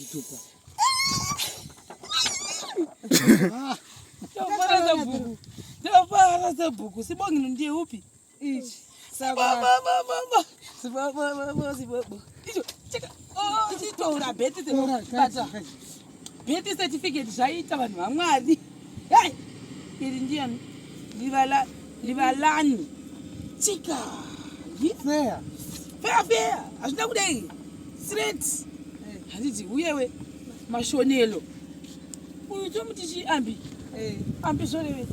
Chitupa. Tafara sabhuku. Tafara sabhuku. Sibongile ndiye upi? Ichi. Sibaba. Sibaba sibaba. Icho cheka. Oh, chitora beti bata. Beti certificate zvaita vanhu vaMwari. Hey! Iri ndiyani? Livala livalani. Chika. Fair. Fair fair. Hazvina kudai. Straight. Handiti uyewe mashonelo. Uyu tomuti chi ambi. Eh, Ambi zvoreve.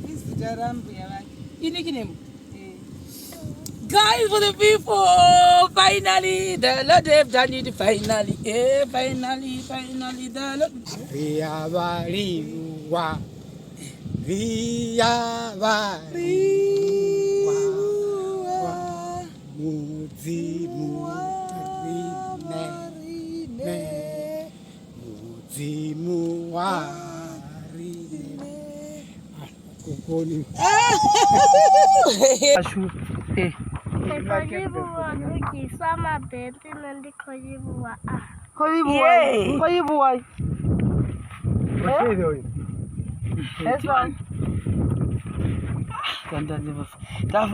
Izita rambuya vake. Inikinemu. Eh. Guys, for the people, finally, the Lord have done it. Finally, eh, finally, finally, the Lord. Riyavariwa. Riyavariwa. Mudzimu rine. Mudzimu warine. Kukoni. Ashu, eh, Ndi khou livhuwa u lugisa mabethe nṋe ndi khou livhuwa a. Yeah.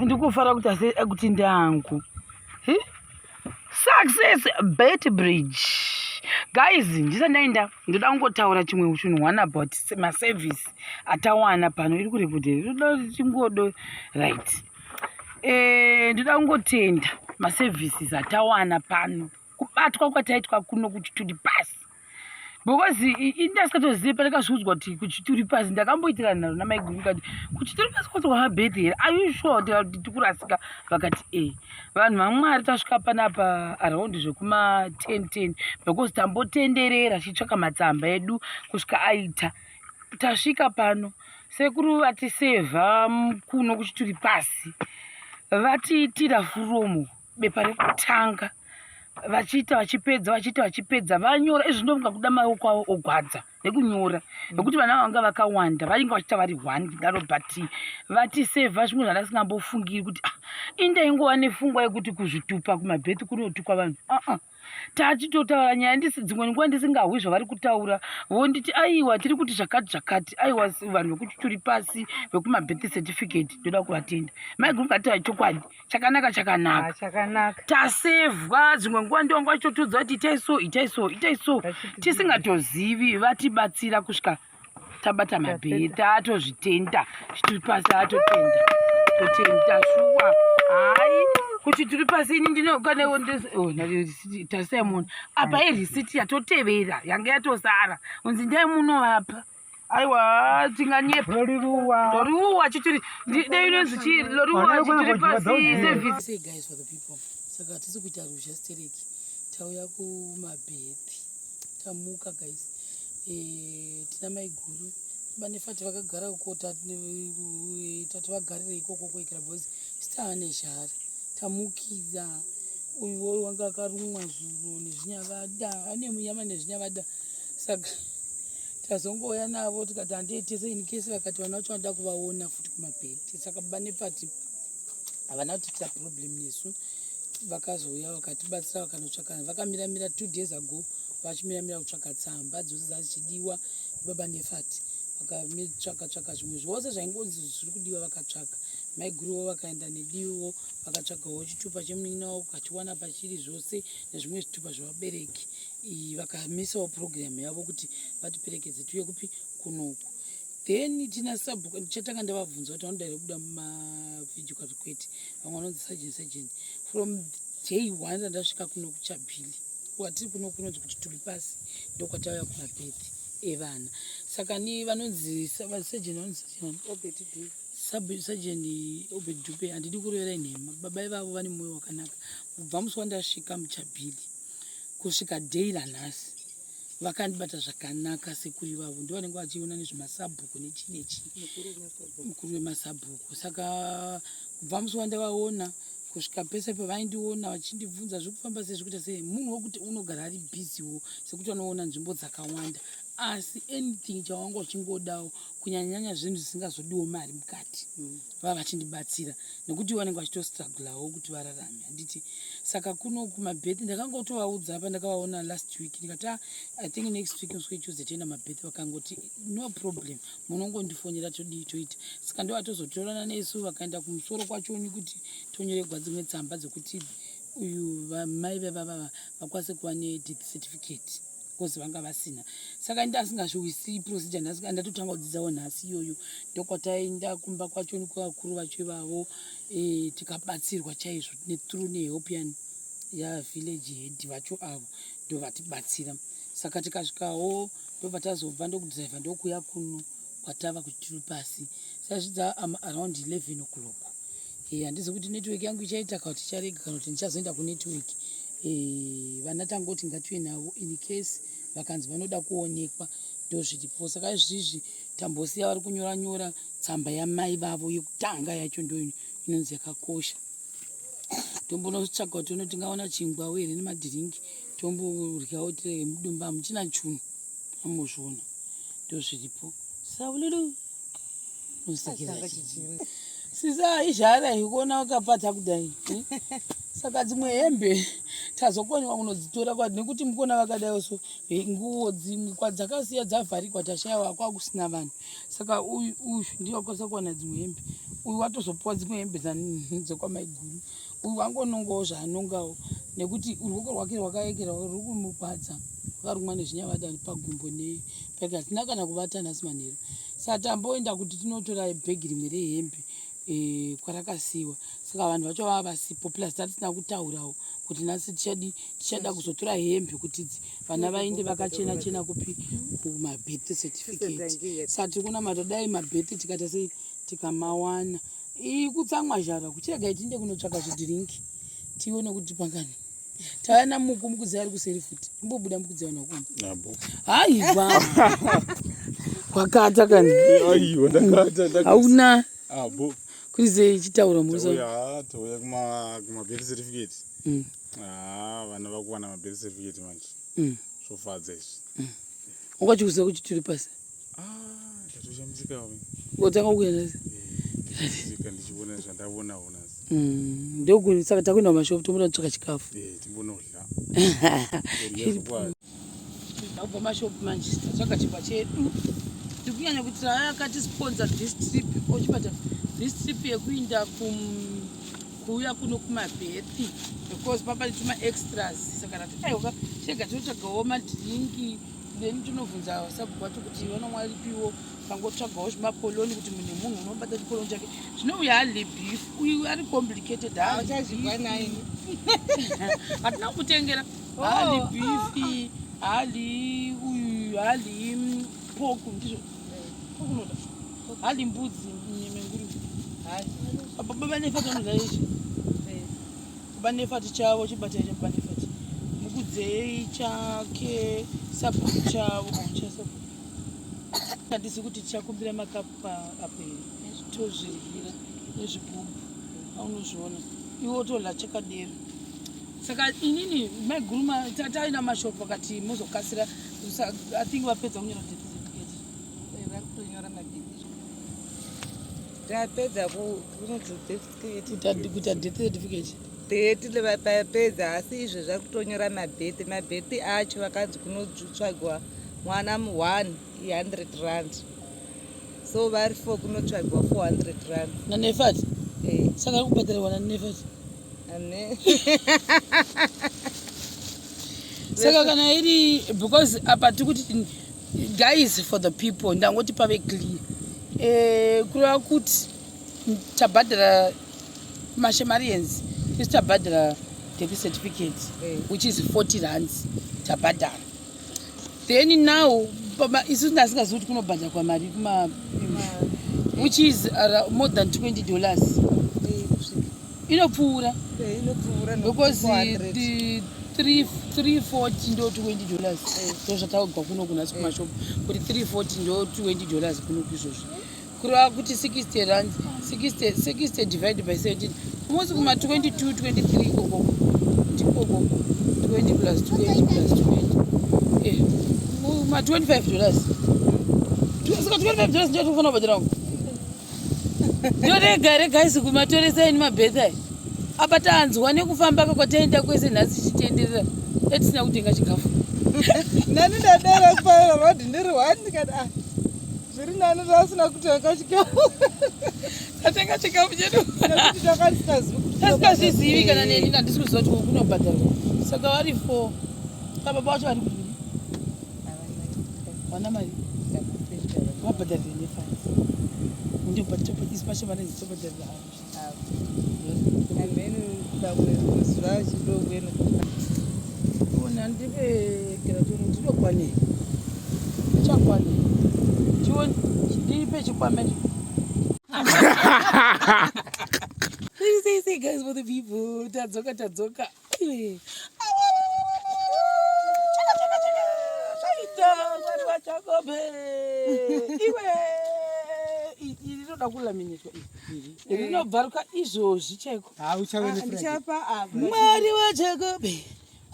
Ndikufara kuti ase kuti ndangu. Hi? Success Bet Bridge. Guys, ndisati ndaenda ndoda kungotaura chimwe chinhu one about maservice atawana pano iri kurekodhera ndoda kuti tingodo right. Eh, ndoda kungotenda maservices atawana pano kubatwa kwataitwa kuno kuchitudi pasi because indasingatozivi pandakazviudzwa kuti kuchituri pasi ndakamboitira nharo namaiguru kati kuchituri pasi kwati kwamabhedhi here, are you sure? Ndikati tikurasika, vakati e vanhu vaMwari tasvika panapa around zvekuma 10 10 because tambotenderera tichitsvaka matsamba edu kusvika aita tasvika pano. Sekuru vatisevha kuno kuchituri pasi, vatiitira furomo bepa rekutanga, vachiita vachipedza, vachiita vachipedza, vanyora izvi. Ndinofunga kuda maoko avo ogwadza nekunyora nekuti vana vanga vakawanda, vainge vachiita vari one kudaro, but vatisevha zvimwe zvandasingambofungiri kuti ah, indaingova nefungwa yekuti kuzvitupa kumabheti kunotukwa vanhu aa. Tachitotaura nyaya ndisi dzimwe nguva ndisingahwi zvavari kutaura, vonditi aiwa, tiri kuti zvakati zvakati. Aiwa, vanhu vekuchituri pasi vekumabirth certificate ndoda kuvatenda. Maiguru, ngataura chokwadi, chakanaka chakanaka. Ah, chakanaka. Tasevhwa dzimwe nguva ndonga vachitotiudza kuti itai so, itai so, itai so, tisingatozivi. Vatibatsira kusvika tabata mabheta, atozvitenda chituri pasi, atotenda, totenda shuwa. Hai, kuti turi pasi ini ndino kana oh, tasai munhu apa irisiti yatotevera yanga yatosara unzi ndai munovapa. Aiwa, tinganyepa. Roriruwa. Loriwa chituri dei inonzi chii? Loriwa. Vana chituri vekwana pasi kwadzi- service. Say guys, for the people, saka hatisi kuita ruzha stereki, tauya kumabhethi, tamuka guys. Tina maiguru vanefati vakagara uko, tati vagarire ikoko kuekera because sitaane zhara. Tamukidza uyu wanga akarumwa zuro nezvinyavada, ane munyama nezvinyavada, saka tazongouya navo tikati handei tese in case vakati vana vacho vanoda kuvaona futi kumabheti. Saka baba nepati havana kutiitira problem nesu, vakazouya vakatibatsira, vakanotsvaka, vakamiramira 2 days ago vachimiramira kutsvaka tsamba dzose dzazichidiwa baba nefati, vakatsvaka tsvaka zvimwe zvose zvaingonzi zviri kudiwa vakatsvaka. Maiguruwo vakaenda nediwo, vakatsvagawo chitupa chemunin'ina wavo, kachiwana pachiri zvose nezvimwe zvitupa zvevabereki. Vakamisawo purogiramu yavo kuti vatiperekedze tiuye kupi kunoku. Then tina sabhuku, ndichatanga ndavabvunza kuti vanoda here kubuda mumavhidhio kati kwete. Vamwe vanonzi sergeant, sergeant from day one randasvika kuno kuchabhili kwatiri kuno kunonzi kuti turi pasi ndokwatauya kumabhethi evana. Saka ni vanonzi sergeant, vanonzi sergeant Sergeant Obed Dupe, handidi kurovera nhema, baba ivavo vane mwoyo wakanaka. Kubva musi wandasvika muchabhili kusvika day ranhasi vakandibata zvakanaka. Sekuru ivavo ndo vanenge vachiona nezvemasabhuku nechii nechii, mukuru wemasabhuku. Saka kubva musi wandavaona kusvika pese pavaindiona vachindibvunza zviri kufamba sei, zvikuita sei, munhu wekuti unogara ari busy wo sekuti vanoona nzvimbo dzakawanda. Asi anything chawanga uchingodawo, kunyanyanyanya zvinhu zvisingazodiwo mari mukati, vava vachindibatsira nekuti vanenge vachitostruglawo kuti vararame, handiti? Saka kuno kumabirth ndakangotovaudza pandakavaona last week, ndikati, "Ah, I think next week, musi weTuesday, toenda mabirth." Vakangoti, "No problem, munongondifonera, todii, toita." Saka ndovatozotorana nesu, vakaenda kumusoro kwachoni kuti tonyoregwa dzimwe tsamba dzekuti uyu vamai vevavava vakwanise kuva nedeath certificate, because vanga vasina. Saka ndasingazviwisi procedure nhasi, ndatotanga kudzidzawo nhasi iyoyo. Ndokwataenda kumba kwacho kwavakuru vacho ivavo, tikabatsirwa chaizvo nethrough nehelp yani yavillage head vacho avo, ndovatibatsira. Saka tikasvikawo, ndobva tazobva, ndokudhiraivha, ndokuya kuno kwatava kuti tiri pasi saizvidza around 11 o'clock. Handizi kuti network yangu ichaita kana kuti icharega kana kuti ndichazoenda kunetwork. Vana tangoti ngatiwe navo in case vakanzi vanoda kuonekwa, ndozviripo. Saka izvizvi tambosiya vari kunyora nyora tsamba yamai vavo yekutanga yacho, ndo inonzi yakakosha. Tombonotsvaga kuti ono tingaona chingwawo here nemadhiringi, tomboryawo tirege mudumbu, hamuchina chunhu, amuzviona, ndozviripo. Saululu unosekera sisa izhara ikuona wakapata kudai, eh? Saka dzimwe hembe tazokoniwa kunodzitora kwa nekuti mukona vakadai so, nguo dzimwe kwadzakasiya dzavharikwa, tashayiwa kwakusina vanhu. Saka uyu uyu ndiye wakwanisa kuwana dzimwe hembe, uyu watozopuwa dzimwe hembe dzekwamaiguru, uyu wangonongawo zvaanongawo nekuti ruoko rwake rwakaekera ruri kumurwadza, rwakarumwa nezvinyavadani pagumbo nepake. Hatina kana kuvata nhasi manheru, saka tamboenda kuti tinotora bhegi rimwe rehembe kwarakasiyiwa. Saka vanhu vacho vava vasipo, plus tatisina kutaurawo kuti nhasi tichadi tichada kuzotora hembe kuti vana vainde vakachena chena kupi kumabirth certificate. Saka tiri kunamata dai mabirth tikaita sei tikamawana. Iyi kutsamwa zhara kuchiregai tiinde kunotsvaka zvidhiringi tione kuti pangani tauya namuku mukudzi ari kuseri futi, imbobuda mukudzi, vanhu vakuona. Abo. Haiwa, kwakata kani. Aiwa, ndakata ndakata. Hauna Abo. kurizei chitaura musa. Tauya, tauya kuma birth certificate. Ah, vana vakuwana ma birth certificate manje. Zvofadza izvi. Wakachikuziva kuti tiri pasi? Ah, ndatoshamisikawo. Ngotanga kuenda. Sika ndichiona zvandavonawo nhasi. Ndokuni saka takuenda kumashopu, tomboda kutsvaka chikafu. Eh, timbonodya. Torya zvokwadi. Takubva mashopu manje, tatsvaga chingwa chedu. Ndikunyanya kuti akati sponsor this trip, ochibata this trip yekuinda kuuya kuno kumabirth, because papa tuma extras. Saka tati aiwa, chega tinotsvagawo madhiringi, then tinobvunza sabhuku wacho kuti vanomwa ripiwo, pangotsvagawo zvimapoloni kuti munhu nemunhu unobata chipoloni chake. Zvino uyu haadyi beef, uyu ari complicated, haadyi Auchazvigwa beef. Naini. Hatina kutengera, haadyi beef, haadyi uyu, haadyi pork, ndizvo pork unoda, haadyi mbudzi, nyama yenguruve. Baba Nefati vanoda izvi, baba Nefati chavo chibata icho, baba Nefati mukudzei chake, sabhuku chavo, oh, chasabhuku. Handisi kuti tichakumbira makapu apo here, tozviryira nezvigubhu, aunozviona iwe otodya chakadero. Saka inini maiguru taina mashopu akati muzokasira. I think vapedza kunyora death certificate. Vari kutonyora mabhidhi, tapedza kunonzi death certificate. Kuita death certificate. Bheti vapedza, asi izvo zvari kutonyora mabheti. Mabheti acho vakanzi kunotsvagwa mwana mu1 i100 rand, so vari four kunotsvagwa 400 rand. Nanefati? Eh. Saka ari kubhadharirwa naNefati? Ane. Saka kana iri, because apa tiri kuti, guys, for the people, ndangoti pave clear, kureva kuti tabhadhara mashemarians isi, tabhadhara death certificate, which is 40 rands, tabhadhara. Then now isu ndasingazivi kuti kunobhadharwa mari kuma, which is more than $20. Inopfuura. Inopfuura. Because 400. The 340 ndo $20, ndo zvataugwa kuno kunasi kumashopu kuti 340 ndo $20 kuno kuizvozvi, kureva kuti 60 rand, 60, 60 divided by 17, almost kuma 22, 23 ikoko, ndikoko 20 plus 20 plus 20. Ma 25 dollars. Saka 25 dollars ndiyo tinofanira kubhadhara wangu. Ndorega here guys kumatoresai nemabirth aya. Apa tanzwa nekufamba kwataenda kwese nhasi tichitenderera. Tisina kutenga chikafu. Nani ndadara kuparira road ndiri one ndikati ah zviri nani zvasina kutenga chikafu. Tatenga chikafu chedu. Nekuti takandisikazivi kuti Tasikazvizivi kana neni handisi kuziva kuti kunobhadharwa. Saka vari four. Saka baba vacho vari kuti vana mari vabhadharire nefani. Ndobhadhara pacho vanenge tobhadharira avo. Ameni pamwe zuva chidobweno. Ona ndipe kiratoni ndinokwane. Chakwane. Chione ndipe chikwama icho. Say, say, say, guys, for the people. Tadzoka, tadzoka. Iwe. Chaka, chaka, chaka. Zvaita, Mwari waJakobe. Iwe. Iri rinoda kulaminetwa iri. Rinobvaruka izvozvi chaiko. Hauchave nefriday. Ndichapa apa. Mwari waJakobe.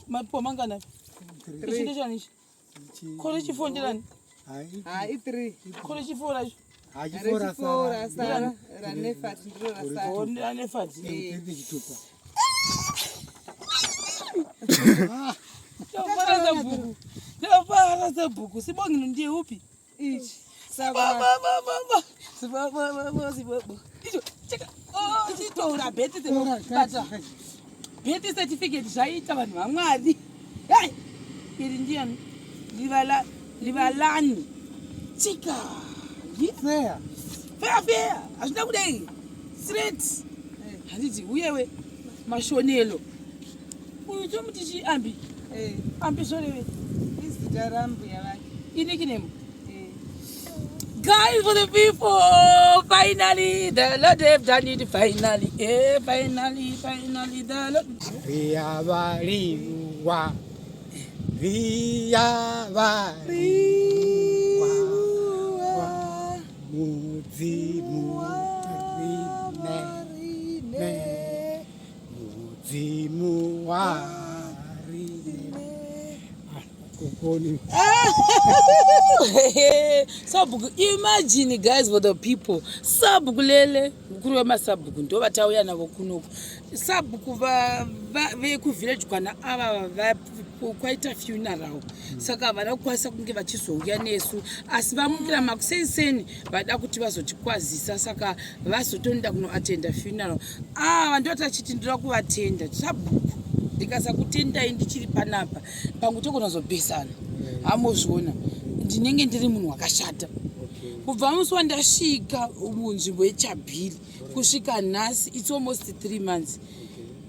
Mapuwa mangana? Ichi ndechani ichi? Kore chifonderani? Ha i3. Kore chifora icho? Hachifora Rechifora sara ranefati ndiro rasara. Oh, nefati. chitupa. Tofara sabhuku. Tofara sabhuku. Sibongile ndiye upi? Ichi. Saka Baba baba. Sibaba baba sibaba. Icho cheka. Oh, chitora birth bata. Birth certificate zvaita vanhu vaMwari. Hey! Iri ndiyani? Livala livalani. Chika. Fair. Fair fair. Hazvina kudai. Straight. Handiti uyewe mashonelo. Uyu tomuti chiambi. eh Ambi zvoreve. izita rambuya vake. Inikinemu. Eh. Guys, for the people, finally, the Lord have done it. Finally, eh, finally, finally, the Lord. Riyavariwa. Riyavariwa. Mudzimu rine. Ne. Mudzimu warine. Kukoni. Sabhuku, imagine guys for the people. Sabhuku lele, mukuru wemasabhuku ndo vatauya navo kunoku. Sabhuku vekuvillage kwana ava kwaita funeral. Saka havana kukwanisa kunge vachizouya nesu, asi vamukira makuseni vada kuti vazotikwazisa, saka vazotoenda kunoatenda funeral. Ava ndo tachiti ndoda kuvatenda sabhuku, ndikasakutendai ndichiri panapa pangu togona kuzopesana. Hamozviona, ndinenge ndiri munhu wakashata. Kubva musi wandasvika munzvimbo yechabhiri kusvika nhasi, it's almost 3 months,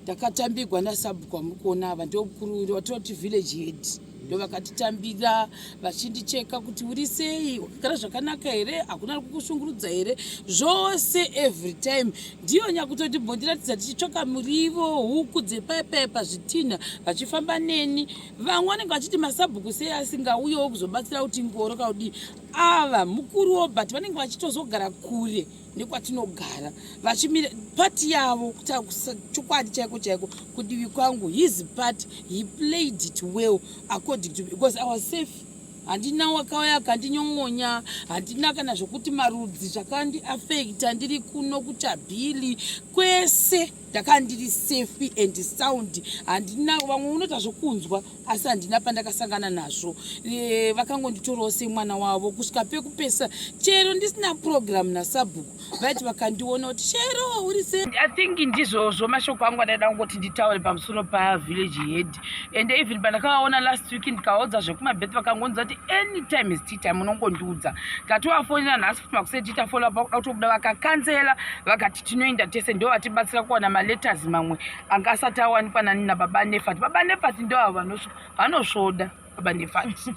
ndakatambirwa nasabhuku wamuri kuona ava. Ndokuru watoti village head, ndo vakatitambira vachindicheka kuti uri sei, wakagara zvakanaka here, hakuna ari kukushungurudza here, zvose every time. Ndiyo nyakutoti mbondiratidza tichitsvaka murivo, huku dzepaipai pazvitinha, vachifamba neni. Vamwe vanenge vachiti masabhuku sei asingauyewo kuzobatsira kuti ngoro kaudii. Ava mukuruwo, but vanenge vachitozogara kure nekwatinogara, vachimira part yavo. Chokwadi chaiko chaiko, kudivi kwangu, his part he played it well according to, because I was safe. Handina wakauya akandinyongonya, handina kana zvokuti marudzi zvakandiafecta. Ndiri kuno kuchabhili kwese ndakandiri safe and sound. Handina vamwe unoita zvokunzwa, asi handina pandakasangana nazvo. Vakangonditorawo semwana wavo kusvika pekupesa. Chero ndisina program nasabhuku, vaiti vakandiona kuti chero uri sei. I think ndizvozvo mashoko angu andaida kungoti nditaure pamusoro pavillage head. And even pandakavaona last week, ndikaudza zvekumabirth, vakangonzwa kuti anytime is tea time, unongondiudza. Ndatovafonera nhasi futi makuseni tiita follow up, vakuda kutobuda, vakakanzela, vakati tinoenda tese. Ndo vatibatsira kuwana maletters mamwe anga asati awanikwa nani nababa Nefati. Baba Nefati ndo avo vanosvoda, baba Nefati.